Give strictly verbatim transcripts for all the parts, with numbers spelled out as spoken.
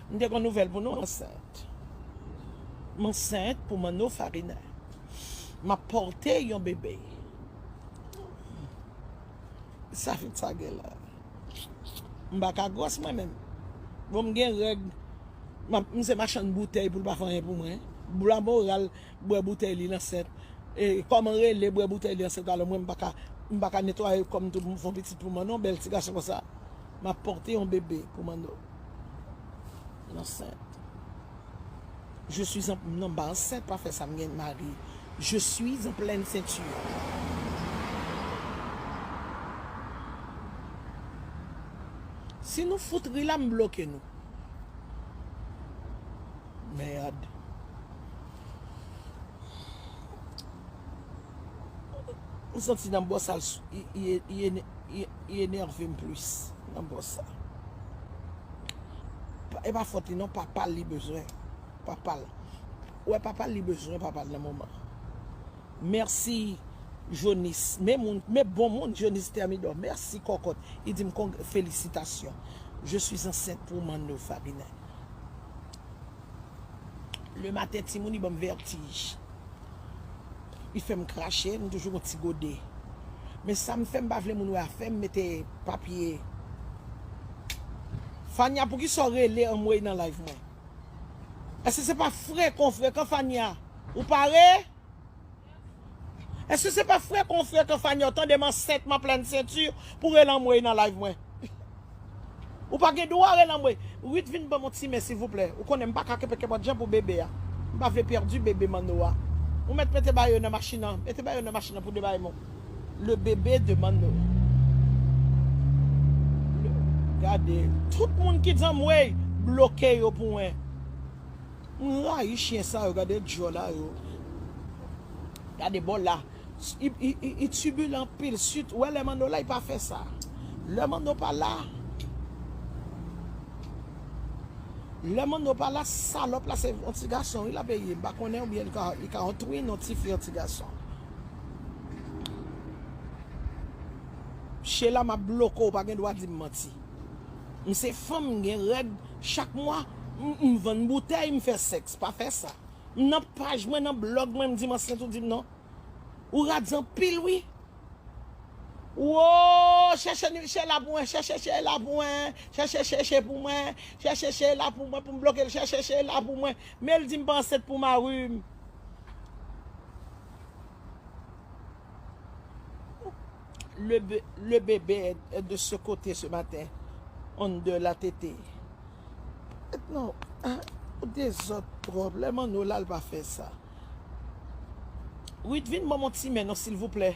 M te gon nouvèl pou nou, ansent. M ansent pou Manno Farina. M ap pòte yon bebe. Sa vin sa gen la. M pa ka gwòs mwen menm. Bon, m gen règ. M ap- m se machann boutèy pou l pa fè anyen pou mwen. Bwa moral, bwè boutèy li ansent. E kòman rele bwè boutèy li ansent alò mwen m pa ka, m pa ka netwaye kò m tou pou m fè yon pitit pou Manno, bèl ti gason konsa. M ap pòte yon bebe pou Manno. L ansent. Je suis en, non, m pa ansent, pa fè sa, m gen mari. Je suis en pleine ceinture. Si nou fout ri la, m bloke nou. Mèd. M santi nan bò sa, l s- i, i, i, ene- i, i enève m plis nan bò sa. Pa- E pa fòt li non, papa l li bezwen. Papa l. Ou wè papa l li bezwen papa l nan moman. Mèsi, Jonis. Men moun, men bon moun, Jonis Thermidor. Mèsi, kòkòt. Li di m kong- felisitasyon. Je suis enceinte pour Manno Farina. Lematen, timoun, li ban m vètij. Li fè m krache, m toujou gon ti gode. Men sa m fè, m pa vle moun wè afè m, mete papye. Fania, poukisa w rele anmwey nan live mwen? Èske se pa frekan, frekan, Fania? Ou pare? Èske se pa frekan, frekan, Fania? W tande m ansent, m an plèn senti, pou rele anmwey nan live mwen. Ou pa gen dwa rele anmwey. Ruth, vin ban m yon ti men, silvouplè. Ou konnen m pa ka kenbe kenpòt jan pou bebe a. M pa vle pèdi bebe Manno a. Ou mèt mete bagay yo nan machin nan. Mete bagay yo nan machin nan pou debaye mwen. Le bébé de Manno. Le- Gade. Tout moun ki di anmwey, bloke yo pou mwen. M rayi chen sa yo, gade djòl a yo. Gade bò la. I, i, i, i tibilan anpil. Sit, ou wè lè Manno la, i pa fè sa. Lè Manno pa la, lè Manno pa la, salòp la se yon ti gason, wi, l ap eye. M pa konnen oubyen li ka, li ka yon twin, yon ti fi, yon ti gason. Chela, m ap bloke w, ou pa gen dwa di m manti. M se fanm, m gen règ. Chak mwa, m, m vann boutèy, m fè sèks. Pa fè sa. M nan paj mwen, nan blòg mwen, m di m ansent, ou di m non. Ou radi anpil, wi. Wo, chèche ni- Chela pou mwen, chèche Chela pou mwen, chèche, chèche pou mwen, chèche Chela pou mwen, pou m bloke l, chèche Chela pou mwen. Men l di m pa ansent pou mari m. Le, be- le bébé est de ce côté ce matin. On de la tété. Non, ah, ou dezòd twòp. Lè Manno la, l pa fè sa. Ruth, vin ban m yon ti men non, silvouplè.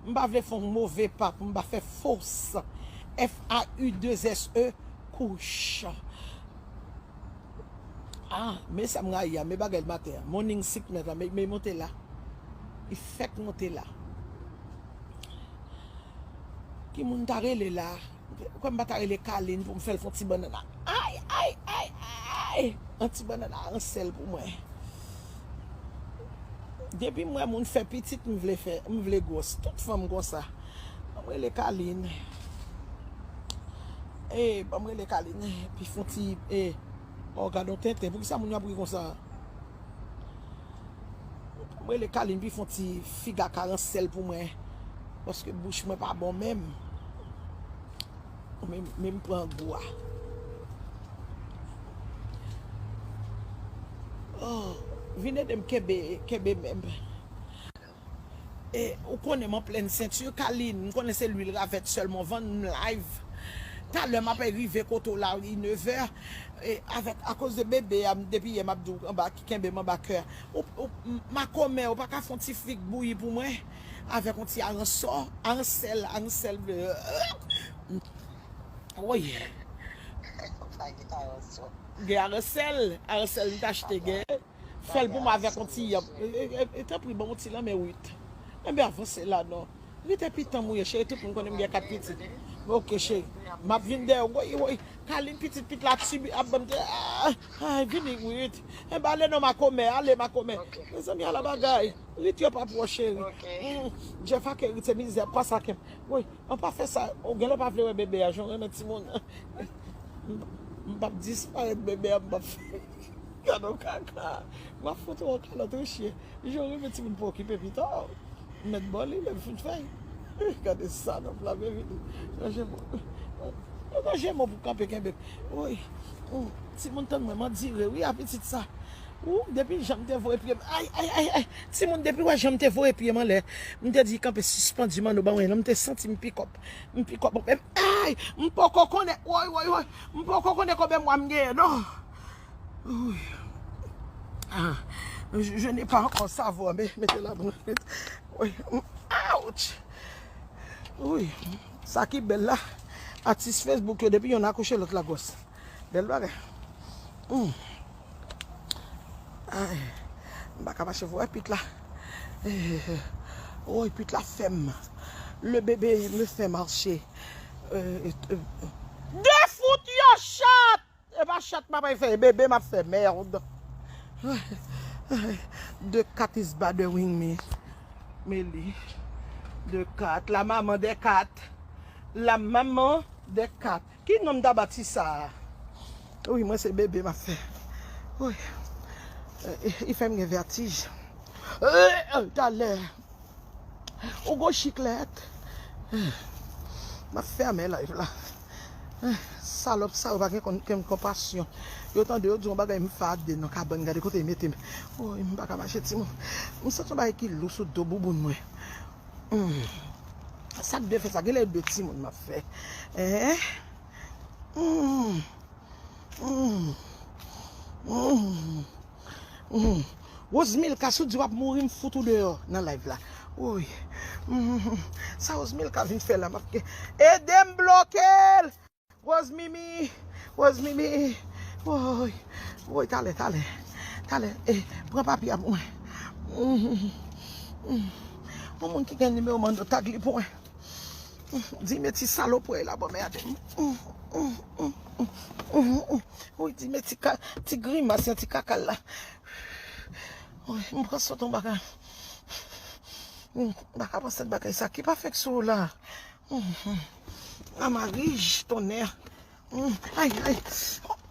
M pa vle fè yon move pa pou m pa fè fos. F A U deux S E, kouch. Ah, men sa m rayi a, men bagay maten an. Morning sickness la, men, men monte la. Li fèk monte la. Ki moun ta rele la? Kwè m pa ta rele Kalin pou m fè l fè yon ti bannann la. Ay, ay, ay, ay! Yon ti bannann aransèl pou mwen. Depi m wè moun fè pitit, m vle fè, m vle gwòs. Tout fanm konsa. Ban m rele Kalin. E, ban m rele Kalin. Epi fè yon ti, e, o, gade yon tenten. Poukisa moun yo ap ri konsa? Ban m rele Kalin, epi fè yon ti figa aransèl pou mwen. Paske bouch mwen pa bon menm. Men, men m pran gou a. Oh, vin ede m kenbe, kenbe men m. E, ou konnen m an plèn senti, Kalin, m konnen se lwil ravèt sèlman w vann, m live. Talè m apèn rive kote w la, li nevè. E, avèk, akoz de bebe a, m, depi yè m ap di w anba, ki kenbe m anba kè a. Ou, ou, m, makomè, ou pa ka fè yon ti fig bouyi pou mwen? Avèk yon ti aransò, aransèl, aransèl, euh, woy. Pa gen aransò. Gen aransèl, aransèl m t achte gen. Fè l pou mwen avèk yon ti yanm. E, e, e, e, tanpri, ban m yon ti lanmen, Ruth. Enben, avanse la, non. Ruth, epi tanm ou ye, cheri, tout moun konnen m gen kat pitit. Ok, cheri. M ap vin dèyè w. Woy, woy. Kalin, pitit, pitit la, tibi, ap ban m te, ah, ah, vini, Ruth. Enben, ale non, makomè, ale, makomè. Mezanmi, ala bagay. Ruth, yo pa pwòch, cheri. Mm, Jeff ak Ruth, se mizè, pa sa kenm. Woy, an pa fè sa. Ou genlè pa vle wè bebe a, jan w renmen timoun. M p ap disparèt, bebe a, m p ap fè. Gade yon kaka. M ap fout ou yon kalòt, wi, chyen. Jan w renmen timoun pa okipe pita w. M mèt ba w li, lè m fin fè l. Gade salòp la, bebe. Ranje mo. Ranje mo pou kanpe kenbe m. Woy. Ou, timoun tann mwen, m andire, wi, a pitit sa. Ou, depi jan m te voye pye m. Ay, ay, ay, ay. Timoun, depi w wè jan m te voye pye m anlè. M te di kanpe sispann di manno ban mwen, non, m te santi m pikòp. M pikòp, men, ay, m poko konnen, woy, woy, woy. M poko konnen konbyen mwa m genyen, non. Ouy. Ah, je, je n'ai pas encore savoir, mais mettez la bonne. Ouch. Wi. Sa ki bèl la, atis Facebook yo, depi yonn akouche, lòt la gwòs. Bèl bagay. Hmm. Ay, m pa ka mache, wè pit la. Eh, woy, pit la fè m. Le bébé me fait marcher. Euh, euh, de foot yo chat! E pa chat m ap fè, bebe m ap fè, merde. The cat is bothering me. Meli. The cat, la maman des cats. La maman des cats. Ki non m ta ba ti sa a? Wi, mwen se bebe m ap fè. Wi. Eh, li fè m gen vètij. Eh, eh, talè. Ou gon chiklèt. M ap fèmen live la. Salòp sa yo pa gen kon-, gen konpasyon. Yo tande yo di yon bagay m fade nan kabann, gade kote yo mete m. Woy, m pa ka mache timoun. M santi yon bagay ki lou sou do bouboun mwen. Hmm. Sa k de fè sa, genlè de timoun m ap fè. Hein? Hmm. Hmm. Hmm. Hmm. Rosemilka, si w di w ap mouri, m fout ou deyò nan live la. Woy. Hmm. Sa Rosemilka vin fè la, m ap ke-, ede m bloke l! Rosemimi! Rosemimi! Woy! Woy, talè, talè. Talè. Eh, pran papye a pou mwen. Hmm. Hmm. Yon moun ki gen nimewo Mando, tag li pou mwen. Di men ti salopwèy la, bon, merde. Wi, di men ti ka-, ti grimas, yon ti kaka la. Wi, m pran sot yon bagay. M pa ka pran sèt bagay sa ki pa fèk sou la. A marij, tonnè. Ay, ay.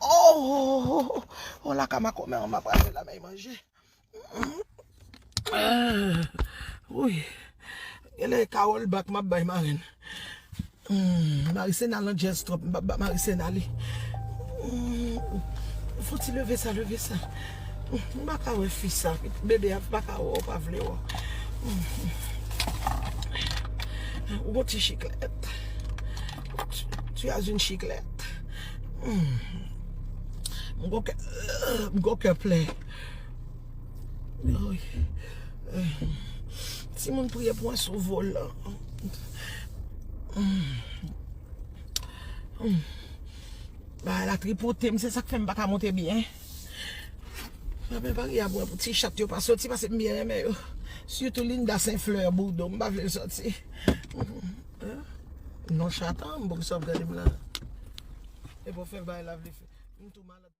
Oh, oh, oh, oh, oh, la ka makomè, m ap rale la, men manje. Ah, wi. Genlè e Carole Back m ap bay marenn. Hmm, Marisena nan jazz twòp, m p ap ba Marisena li. Hmm, fò ti leve sa, leve sa. Hmm, m pa ka wè fi sa, bebe a pa ka wè w, pa vle wè w. Hmm. Ou gon ti chiklèt. Tu, tu as une chiclette. Hmm. M gon kè, m gon kè plen. Oy. Timoun priye pou mwen sou volan. Bagay la tripote m, se sa k fè m pa ka monte byen. Mwen pa gen pou ti chat yo pa soti paske m byen renmen yo. Sitou Linda Saint Fleur Boudon, m pa vle l soti. Non chat an, m poko sa ap gade m la. E pou fè bagay la vle fè. M tou malad.